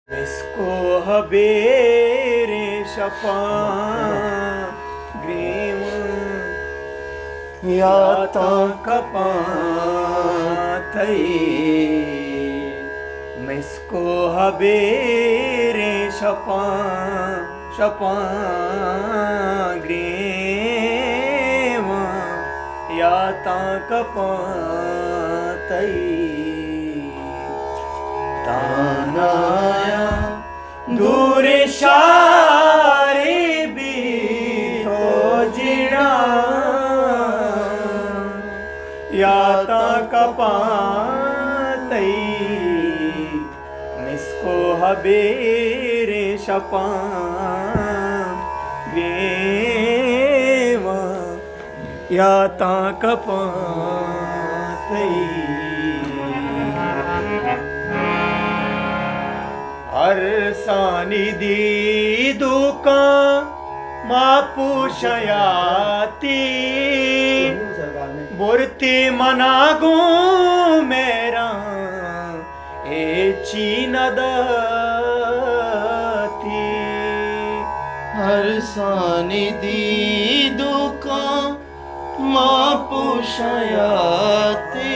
مسکو ہبیریں شپاں گریواں، یاتاں کپاں تئی۔ مسکو ہبیریں شپاں، شپاں گریواں، یاتاں کپاں تئی۔ تانایا دور شاری بی تو جیڑاں، یاتاں کپاں تئی۔ مسکو ہبیریں شپاں گریواں، یاتاں کپاں تئی۔ ارسانی دیدوکاں ما پوشاں یاتی، برتی منا گوں مہراں ہچی نہ داتی۔ ارسانی دیدوکاں ما پوشاں یاتی،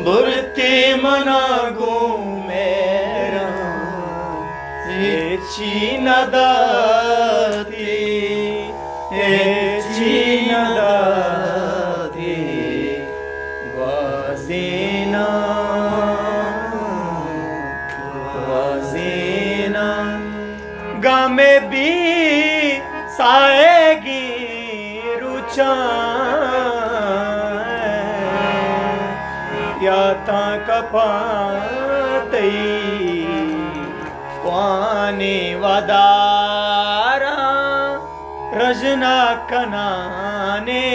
برتی منا گوں مہراں ہچی نہ داتی، ہچی نہ داتی۔ گوازیناں، گوازیناں، گامے بی ساہگیں روچاں، یاتاں کپاں تئی۔ کوانیں وداراں رژنا کنانے،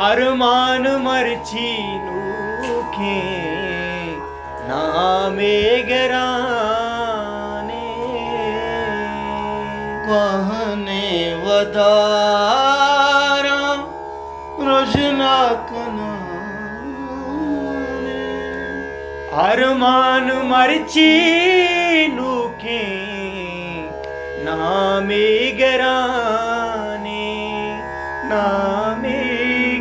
ارمان مرچی نوکیں نامے گرانے۔ کوہنیں وداراں رژنا کنانے، ارمان مرچی نوکیں نامے گرانے، نامے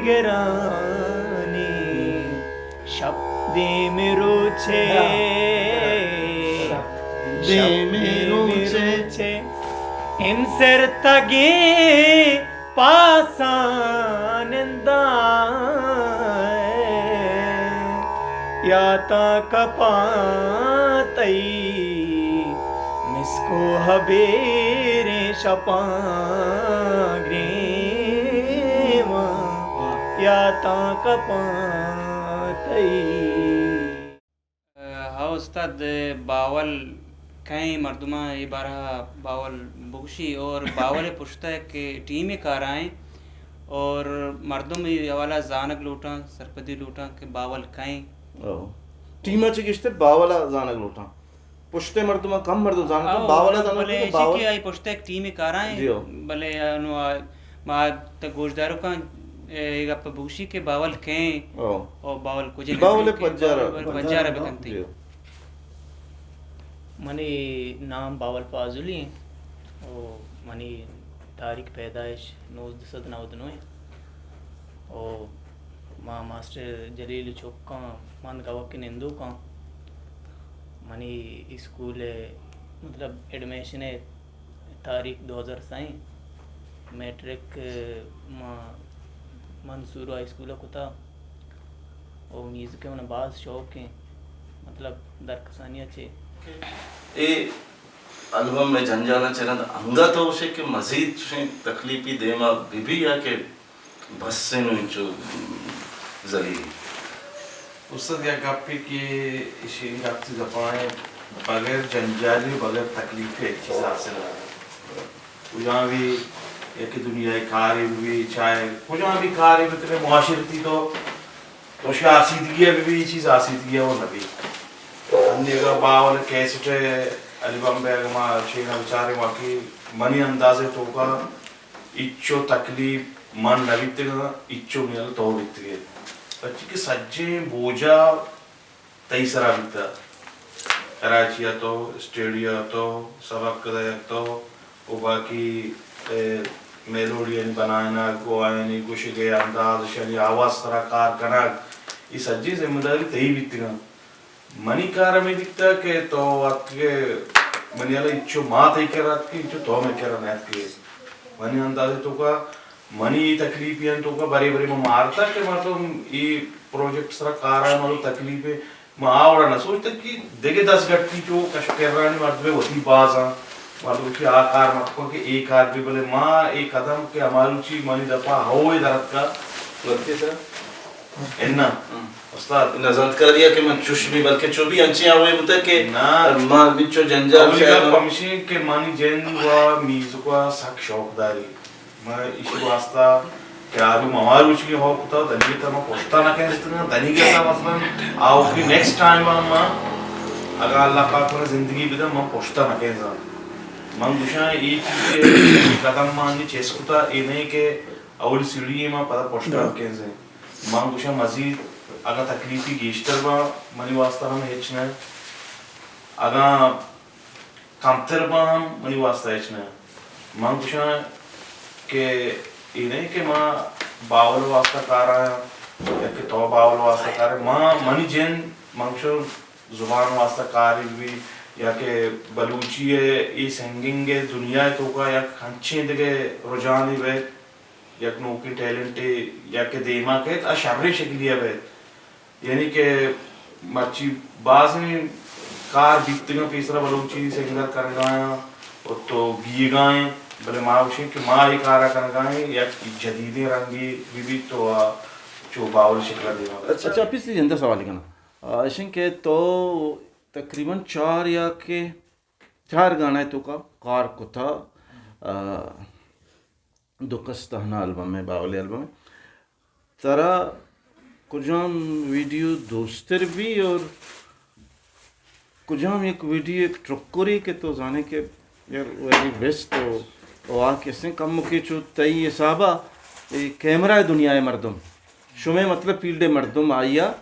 گرانے۔ شپ دیم روچے، شپ دیم روچے، انسرتگیں پاساں ننداں، یاتاں کپاں تئی۔ مسکو ہبیریں شپاں گریواں، یاتاں کپاں تئی۔ ہاں استاد، باول کئیں؟ مردماں اے بارہ ءَ باول بگوشی اور باول ءِ پشت ءَ کہ ٹیمے کارائیں اور مردم اے حوالہ ءَ زانگ لوٹاں، سرپدی لوٹاں کہ باول کئیں؟ او۔ ٹیم ءَ چہ گیشتر باول ءَ زانگ لوٹاں۔ پشت ءِ مردماں کم مردم زانت، او، باول ءَ زانت بلے کہ ایشی باول کہ آئی پشت ءَ یک ٹیمے کارائیں، جی ہو۔ بلے انو آ ما تہ گوشداروکاں اے گپ بگوشی کہ باول کئیں؟ او۔ او باول کجا؟ باول پجار، باول پجار بکنتی۔ جی۔ منی نام باول پازلی ایں او منی تاریخ پیدائش نوزدہ سد نود نو ایں او ما ماسٹر جلیل چکاں، من گوک نندوکاں۔ منی اسکول ءِ مطلب ایڈمیشن ءِ تاریخ دو ہزار سئیں، میٹرک ما منصور ہائی اسکول ءَ کتا۔ او میوزک ءِ من باز شوق ایں، مطلب درکسانی ءَ چے۔ اے البم ءِ جنجالاں چہ رند انگت تو گوشے کہ مزید چوشیں تکلیفی دیما بہ بی یا کہ بس انوں انچو ذلیل؟ استاد، یک گپے کہ ایشی گپتی زبان ءَ، بغیر جنجالی و بغیر تکلیفی ہچ چیز حاصل نہ بیت۔ کجام بھی یک دنیا ءِ کارے بہ بی، چاہے کجام بھی کارے بہ بی، معاشرتی تو، تو شی آسیدگی ءَ بہ بی، چیز آسیدگی ءَ وہ نہ بی۔ انی اگاں باول کیسٹ ءِ البم ءَ اگاں ما چینا بچاریں، واقعی منی اندازے توکا ہچو تکلیف من نہ بیتگاں، ہچو منی تو بیتگے۔ پرچی کہ سجیں بوجا تئی سرا بیتا۔ کراچی ءَ تو اسٹوڈیو ءَ تو سبق دئیگ تو و باقی، اے، میلوڈی آنی بنائینگ و آیانی گوشگ ءِ انداز، اشانی آواز سرا کار کنگ، اے سجیں ذمہ داری تئی بیتگاں۔ منی کار ہمے بیتگ کہ تو اتکگے، منی ہیالا انچو ما تئی کرا اتکیں، انچو تو مئے کرا نہ اتکگے۔ منی اندازے توکا، منی اے تکلیفیانی توکا برے برے ما مارتگ کہ مردم اے پروجیکٹ سرا کارا، مردم تکلیفے، ما آ وڑا نہ سوچتگ کہ دگہ دزگٹی چو کش کرانی مردمے وتی بازاں، مردم کہ آ کار مکن کہ اے کار بی، بلے ما اے قدم کہ ہماروچی منی دپا ہئو اے درتکا۔ بلکہ سر، اناں، ہاں۔ استاد۔ نہ زانتکاری ءَ کہ من چش بی، بلکہ چو بی انچیں آوے بوتگ کہ نہ۔ ما بچو جنجال اولی شاید گپ ہمشی کہ منی جند و میوزک و سک شوق داری۔ من ایشی واسطہ کہ آ رو مما روچی ہو کتا، دنیگہ تا ما پشتا نہ کن استنا، دنیگہ تا مثلاً آوکی نیکسٹ ٹائم ما اگاں اللہ پاک منا زندگی بدا، من پشتا نہ کن زان۔ من گوشاں اے چیز کہ قدم ما انی چیز کتا، اے نہیں کہ اولی سیڑھی ما پدا پشتا نہ کن زان۔ من گوشاں مزید اگاں تکلیفی گیشتر باں، منی واسطہ ہم ہچ نہ۔ اگاں کمتر باں ہم، منی واسطہ ہچ نہ۔ من گوشاں کہ اے نہیں کہ ما باول واسطہ کار آیاں یا کہ تو باول واسطہ کار آیاں۔ ما، منی جند، من گوشاں زبان واسطہ کار بی یا کہ بلوچی ءِ اے سنگنگ ءِ دنیا ءِ توکا یک انچیں دگہ رجحانے بیت۔ یک نوکیں ٹیلنٹے یا کہ دیما کیت، آ شریں شکلی ءَ بیت۔ یعنی کہ مرچی بازیں کار بیتگاں پیسرا بلوچی سنگر کنگایاں و تو بیگائیں، بلے ما گوشیں کہ ما اے کارا کنگائیں، یک جدیدیں رنگے بہ بیت تو آ چو باول شکل ءَ دیما بیت۔ اچھا، اچھا، پیسری جندر سوالے کناں۔ آ، اشیں کہ تو تقریباً چار یا کہ چار گانا ءِ توکا کار کتا، آ، دو کس تہنا البم ءِ، باولے البم ءِ۔ ترا کجام ویڈیو دوستر بی اور کجام یک ویڈیو یک ٹرکوری کہ تو زانے کہ یار ویری بیسٹ و، و آ کسیں کمکے چو تئی حسابا اے کیمرہ ءِ دنیا ءِ مردم، شمے مطلب فیلڈ ءِ مردم آئیا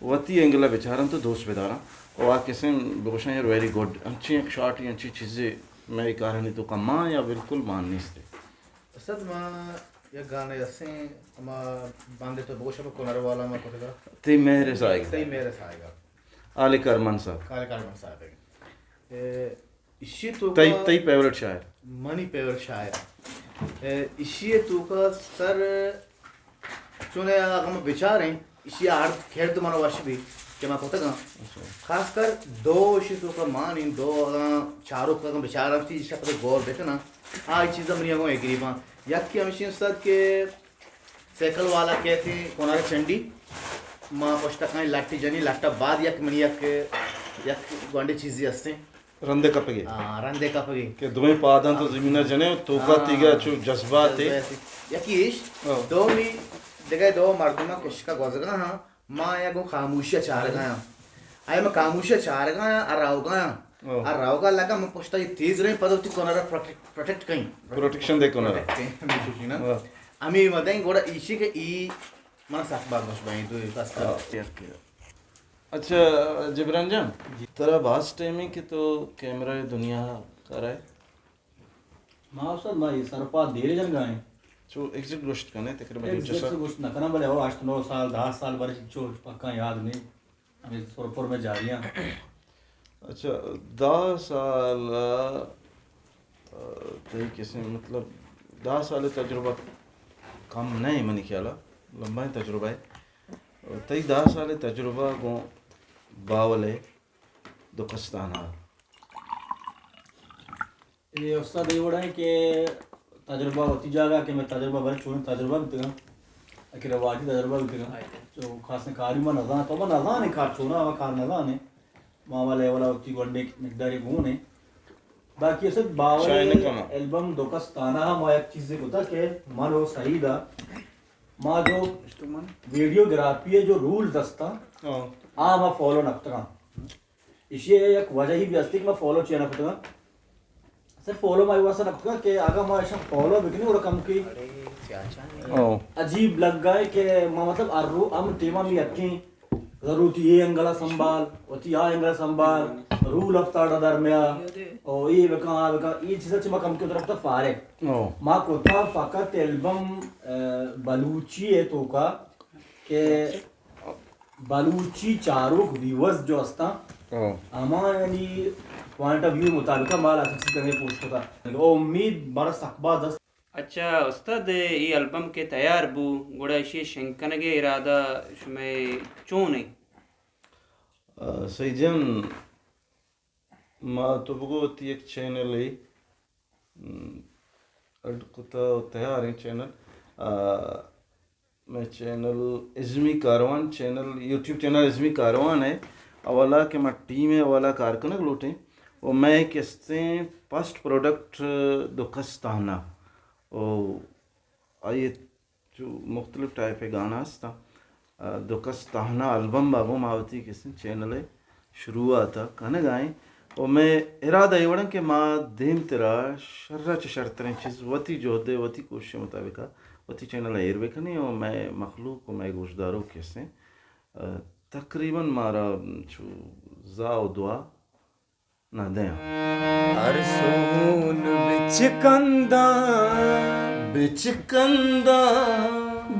وتی اینگل ءَ بچاراں تو دوست بداراں۔ و آ کسیں بگوشاں یار ویری گڈ، انچیں یک شاٹ یا انچیں چیزے مئے کارانی توکا مان یا بالکل مان نیست۔ استاد، ما یک گانے ہستیں، ہما باندے تو بگوش، ہما کنر والا ما کتگا۔ تئی مہر سائیگا۔ تئی مہر سائیگا۔ آلے کارمن صاحب۔ آلے کارمن صاحب۔ اے، ایشی تو تئی، تئی فیورٹ شاعر؟ منی فیورٹ شاعر۔ اے، ایشی توکا سر چونے اگاں ما بچاریں، ایشی ءِ ہرد کرد منا وش بی کہ ما کتگاں۔ اچھا۔ خاص کر دو ایشی توکا مان ایں، دو اگاں چاروک اگاں بچاراں تی ایشی پدا گور بکناں، آ چیزا منی اگاں ایگری باں۔ یکی ہمشی استاد کہ سائیکل والا کہتے کنر چنڈی، ما پشتا کائیں لٹ جنی، لٹ بعد یک منی یک، یک گونڈے چیزی ہستیں۔ رندے کپگے۔ ہاں، رندے کپگے۔ کہ دوئیں پاداں تو زمین ءَ جنے، توکا ہاں۔ تیگا چو جذبات ہے۔ جذبات ہے۔ یکی ایش، ہاں۔ دومی دگہ دو مردماں کشکا گوزگا ہاں، ما یا گوں خاموشی ءَ چارگا ہاں۔ آیا ما خاموشی ءَ چارگا ہاں، ا روگا ہاں۔ ہاں۔ ا روگا لگا من پشتا یہ تیز رہیں، پدا وتی کنرا پروٹیکٹ، پروٹیکٹ کئیں۔ پروٹیکشن دے کنرا۔ پروٹیکٹ کئیں، ہمیشی نا۔ ہاں۔ ہمیں مدیں گوڑا ایشی کہ ای من سک باز وش بائیں تو خاص کر۔ ہاں۔ اچھا، جبران جان، جی۔ ترا باز ٹائم ہے کہ تو کیمرہ دنیا کرائے؟ ما استاد، ما یہ سرپا دیر جنگا ہیں۔ چو ایگزیکٹ گوشت کنے، تقریباً ایگزیکٹ چو سال۔ گوشت نہ کنا، بلے او ہشت نو سال، دہ سال بلے چو پکا یاد نہیں۔ ہمیں سرپور میں جاری ہیں۔ اچھا، دہ سال، آ، تئی کسے مطلب دہ سال تجربہ کم نہیں منی خیالا، لمبا تجربہ ہے۔ تئی دہ سال تجربہ گوں باول ہے دو کستانا۔ اے استاد اے وڑا ہے کہ تجربہ وتی جاگہ کہ میں تجربہ بھر چون تجربہ بیتگا، کہ رواجی تجربہ بیتگا۔ تو خاص کاری ما نزان، تو ما نزان کار چونا، ما کار نزان۔ ما والا والا وتی گونڈے مقداری گون ہے۔ باقی اسد باول شاید نہ کنا۔ البم دو کستانا ما یک چیزے کتا کہ من و سعید ما جو ویڈیوگرافی ءِ جو رولز ہستاں، ہاں۔ آ ما فالو نہ کتگاں۔ ایشی ءِ یک وجہی بھی ہستی کہ ما فالو چیا نہ کتگاں۔ صرف فالو ما اے واسطہ نہ کتگاں کہ اگاں ما ایشاں فالو بکنیں، گڑا کمکی ہاں۔ عجیب لگا ہے کہ ما مطلب ہر رو ہم ٹیما می یکیں ضرورتی اے اینگل ءَ سنبھال، وتی آ اینگل ءَ سنبھال، رول افتاڑا در میا، او اے بکن، آ بکن، اے چیزا چہ ما کم کے درخت فارغ۔ او۔ ما کتا فقط البم، ا، بلوچی ہے تو کا کہ بلوچی چاروک ویورز جو استاں، او۔ ہما یعنی پوائنٹ آف ویو مطابق ما لاتی چیز کرنے پوسٹ کتا۔ او امید بڑا سک باز است۔ اچھا استاد، اے البم کہ تیار بو، گڑا اشی شنگ کنگ ء ارادہ شمئے چون انت؟ آ، سعید جان، ما تو بگو وتی یک چینلے، م، اڈ کتا و تیاریں چینل۔ آ، مئے چینل ازمی کاروان چینل، یوٹیوب چینل ازمی کاروان ہے۔ اولا کہ ما ٹیم ہے، اولا کار کنگ لوٹیں۔ و مئے کستیں فرسٹ پروڈکٹ دو کس تہنا۔ و آئی چو مختلف ٹائپ ء گانا است۔ آ، دو کس تہنا البم بابو ما وتی کسیں چینل ء شروعات ء کنگ ء ایں۔ و مئے ارادہ اے وڑ انت کہ ما دیمترا شر ء چہ شرتریں چیز وتی جہد ء وتی کوشش ء مطابق ء وتی چینل ء ایر بکنیں و مئے مخلوق و مئے گوشداروک کسیں، آ، تقریباً مارا چو زا و دعا نہ دیاں۔ ہر سہون بچکنداں، بچکنداں،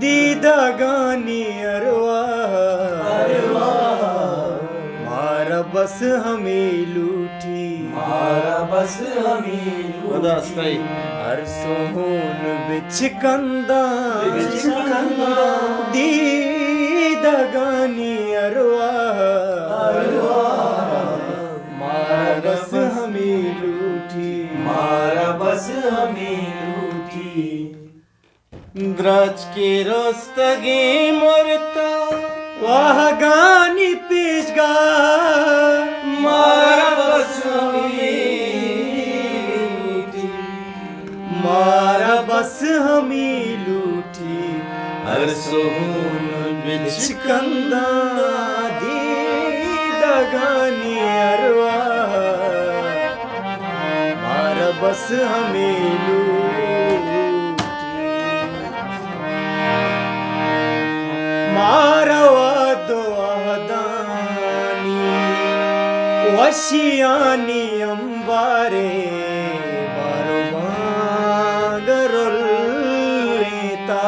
دیدگانی ارواح، ارواح، مارا بس ہمے لوٹی، مارا بس ہمے لوٹی۔ خدا استائی۔ ہر سہون بچکنداں، بچکنداں، دیدگانی ارواح، ارواح، مارا بس ہمے لوٹی، مارا بس ہمے لوٹی۔ درچکے رستگیں مرتا واہگانی پیشگاہ، مارا بس ہمے لوٹی، مارا بس ہمے لوٹی۔ ہر سہون بچکنداں، دیدگانی ارواح، مارا بس ہمے لوٹی۔ مارا وعد و وعدانی وشیانی امبارے بارو بانگ رلیتا۔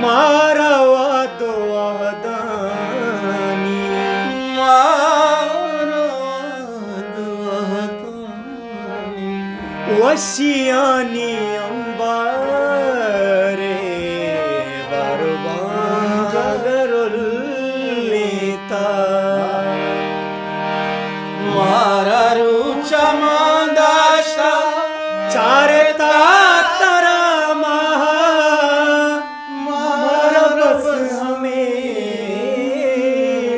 مارا وعد و وعدانی، مارا وعد و وعدانی وشیانی امبارے بارو بانگ رلیتا۔ مارا روچ مان داشتا، چارتا ترا ماہ، مارا بس ہمے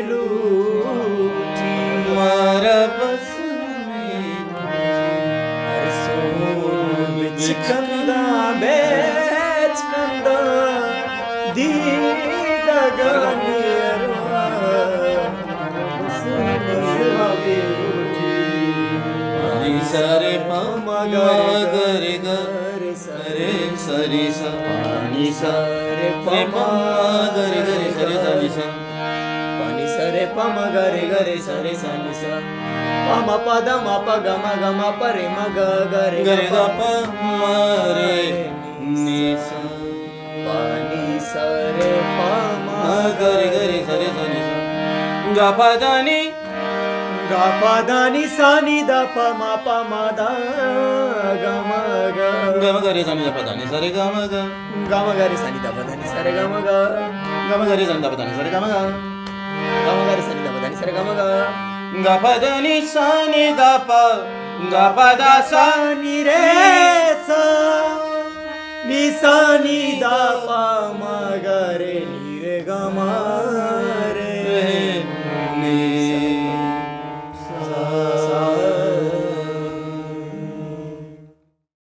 لوٹی، مارا بس ہمے لوٹی۔ ہر سون بچکنداں، بچکنداں، دیدگانی ارواح۔ پانی سرے پا مگا گرے گا، سرے سری سا۔ پانی سرے پا مگا گرے گرے سرے سری سا۔ پانی سرے پا مگا گرے گرے سرے سری سا۔ پا ما پا دا ما پا گا ما گا ما پا رے مگا گرے گا پا ما رے نی سا۔ پانی سرے پا ما گرے گرے سرے سا نی سا۔ گا پا دا نی۔ گا پا دا نی سا نی دا پا ما پا ما دا گا ما گا۔ گا ما گرے سا نی دا پا دا نی سرے گا ما گا۔ گا ما گرے سا نی دا پا دا نی سرے گا ما گا۔ گا ما گرے سا نی دا پا دا نی سرے گا ما گا۔ گا ما گرے سا نی دا پا دا نی سرے گا ما گا۔ گا پا دا نی سا نی دا پا، گا پا دا سا نی رے سا۔ نی سا نی دا پا ما گا رے نی رے گا ما۔